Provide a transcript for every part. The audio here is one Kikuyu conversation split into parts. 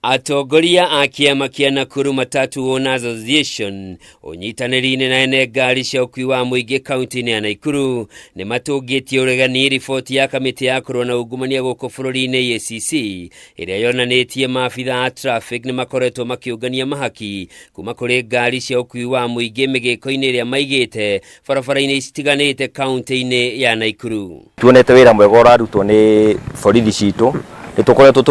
Atongoria a kĩama kĩa Nakuru Matatu Owners Association ũnyitanĩri-inĩ na ene ngari cia ũkui wa mũingĩ kaunti-inĩ ya Naikuru nĩ matũngĩtie ũregani riboti ya kamĩtĩ ya kũrũa na ungumania gũkũ bũrũri-inĩ EACC ĩrĩa yonanĩtie maabitha a traffic nĩ makoretwo makĩũngania mahaki kuma kũrĩ ngari cia ũkui wa mũingĩ mĩgĩko-inĩ ĩrĩa maigĩte barabara-inĩ citiganĩte kaunti-inĩ ya Naikuru. Tuonete wĩra mwega ũrarutwo nĩ borithi citũ, nĩ tũkoretwo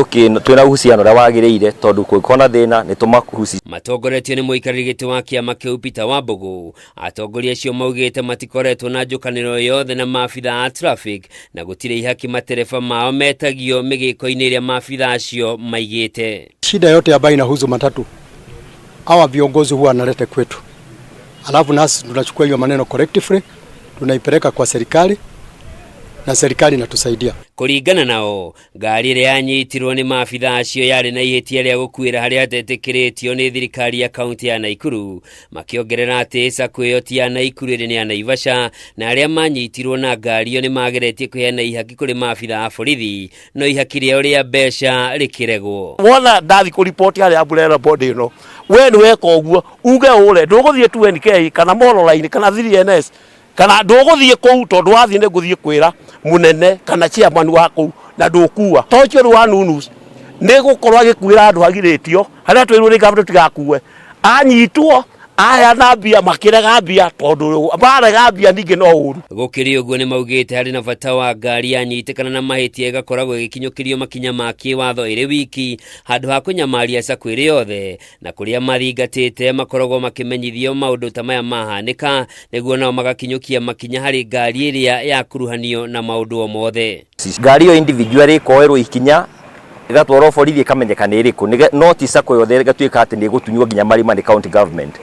twĩna uhusiano ũrĩa wagĩrĩire tondũ kũngĩkorwo na thĩna nĩ tũmahusi. Matongoretio nĩ mũikarĩri gĩtĩ wa kĩama kĩu Peter Wambũgũ, atongoria acio maugĩte matikoretwo na njũkanĩro yothe na maabitha a traffic na gũtirĩ ihaki matereba mao metagio mĩgĩko-inĩ ĩrĩa maabitha acio maigĩte. Shida yote ambayo inahusu matatu hawa viongozi huwa wanaleta kwetu, alafu nasi tunachukua hiyo maneno collectively tunaipeleka kwa serikali na serikali inatusaidia. Kũringana nao, ngari ĩrĩa yanyitirwo nĩ maabitha acio yarĩ na ihĩtia rĩa gũkuĩra harĩa hatetĩkĩrĩtio nĩ thirikari ya kaunti ya Naikuru, makĩongerera atĩ sacco ĩyo ti ya Naikuru ĩrĩ nĩ ya Naivasha, na arĩa manyitirwo na ngari ĩyo nĩ mageretie kũheana ihaki kũrĩ maabitha a borithi, no ihaki rĩao rĩa mbeca rĩkĩregwo. Wona ndathi kũripoti harĩa umbrella body ĩno, we nĩ weka ũguo uge ũre ndũgũthiĩ 2NK kana Mololine kana 3NS kana ndũgũthiĩ kũu tondũ wathiĩ nĩ ngũthiĩ kwĩra mũnene kana chairman wa kũu na ndũkua. To ũcio rĩu wa Nunus nĩ gũkorwo agĩkuĩra andũ agirĩtio harĩa twĩrwo nĩ gavana tũtigakue, anyitwo aheana mbia makĩrega mbia tondũ marega mbia ningĩ no ũru. Gũkĩrĩ ũguo nĩ maugĩte harĩ na bata wa ngari yanyitĩkana na mahĩtia ĩgakoragwo ĩgĩkinyũkĩrio makinya ma kĩwatho ĩrĩ wiki handũ ha kũnyamaria sacco ĩrĩ yothe, na kũrĩa mathingatĩte makoragwo makĩmenyithio maũndũ ta maya mahanĩka nĩguo nao magakinyũkia makinya harĩ ngari ĩrĩa yakuruhanio na maũndũ o mothe. Ngari ĩyo individually ĩkoerwo ikinya ĩgatwarwo borithi ĩkamenyeka nĩ ĩrĩkũ, no ti sacco yothe ĩgatuĩka atĩ nĩ ĩgũtunywo nginya marima nĩ county government.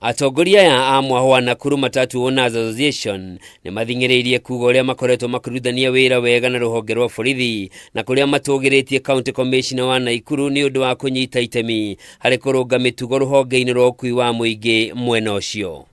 Atongoria aya a mwahũ wa Nakuru Matatu Owners Association nĩ mathing'ĩrĩirie kuga ũrĩa makoretwo makĩrutithania wĩra wega na rũhonge rwa borithi na kũrĩa matũgĩrĩtie County Commissioner wa Naikuru nĩ ũndũ wa kũnyita itemi harĩ kũrũnga mĩtugo rũhonge-inĩ rwa ũkui wa mũingĩ mwena ũcio.